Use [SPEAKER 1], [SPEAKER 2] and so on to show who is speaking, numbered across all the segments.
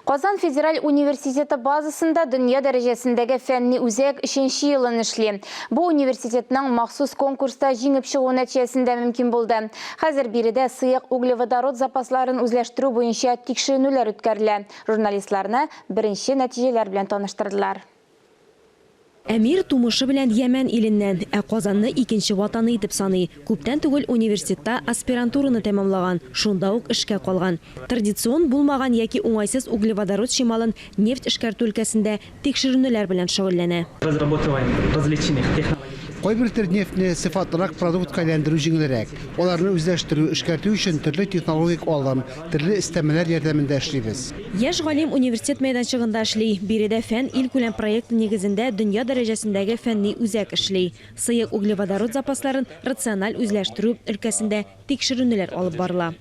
[SPEAKER 1] Казан федераль университеты базасында дөнья дәрәҗәсендәге фәнни үзәк өченче елын эшли. Бу университетның махсус конкурста җиңеп чыгуы нәтиҗәсендә мөмкин булды. Хәзер биредә сыек углеводород запасларын үзләштерү буенча тикшеренүләр үткәрелә. Журналистларны беренче нәтиҗәләр белән таныштырдылар.
[SPEAKER 2] Әмир тумышы белән Йәмән иленнән, ә Казанны икенче ватаны итеп саный. Күптән түгел университетта аспирантураны тәмамлаган, шунда ук эшкә калган. Традицион булмаган яки уңайсыз углеводород чималын нефть эшкәртү өлкәсендә тикшеренүләр белән шөгыльләнә.
[SPEAKER 3] Кайбер төр нефтьне сыйфатлырак продуктка әйләндерү җиңелрәк. Аларны үзләштерү, эшкәртү өчен төрле технологик алым, төрле өстәмәләр ярдәмендә эшлибез.
[SPEAKER 2] Яшь галим университет мәйданчыгында эшли. Биредә Фән илкүләм проекты нигезендә дөнья дәрәҗәсендәге фәнни үзәк эшли. Сыек углеводород запасларын рациональ үзләштерү өлкәсендә тикшеренүләр алып барыла.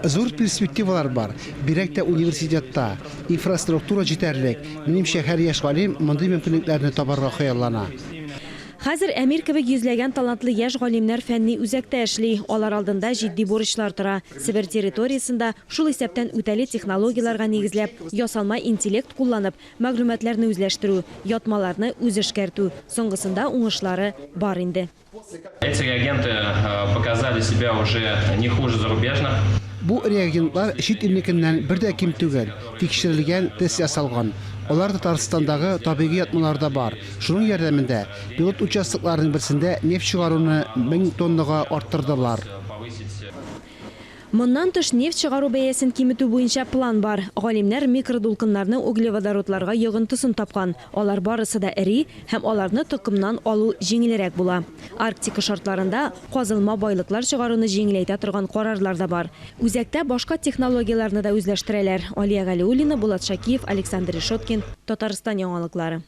[SPEAKER 3] Зур перспективалар бар, бигрәк тә университетта. Инфраструктура җитәрлек. Минемчә, һәр яшь галим мондый мөмкинлекләрне табарга хыяллана.
[SPEAKER 2] Хәзер Әмир кебек йөзләгән талантлы яшь галимнәр фәнни үзәктә эшли. Алар алдында җитди бурычлар тора. Себер территориясендә, шул исәптән үтәли технологияләргә нигезләп, ясалма интеллект кулланып, мәгълүматларны үзләштерү, ятмаларны үзэшкәртү. Соңгысында уңышлары бар инде.
[SPEAKER 4] Эти реагенты показали себя уже не хуже зарубежных.
[SPEAKER 3] Бу реагентлар чит илнекеннән бер дә ким түгел, тикшерелгән, тест ясалган. Алар Татарстандагы табигый ятмаларда бар. Шуның ярдәмендә пилот участокларының берсендә нефть чыгаруны 1000 тоннага арттырдылар.
[SPEAKER 2] Моннан тыш, нефть чыгару бәясен киметү буенча план бар. Галимнәр микродулкыннарның углеводородларга йогынтысын тапкан. Алар барысы да эри һәм аларны токымнан алу җиңелрәк була. Арктика шартларында казылма байлыклар чыгаруны җиңеләйтә торган карарлар да бар. Үзәктә башка технологияләрне дә үзләштерәләр. Алия Галиуллина, Булат Шакиев, Александр Решеткин, Татарстан яңалыклары.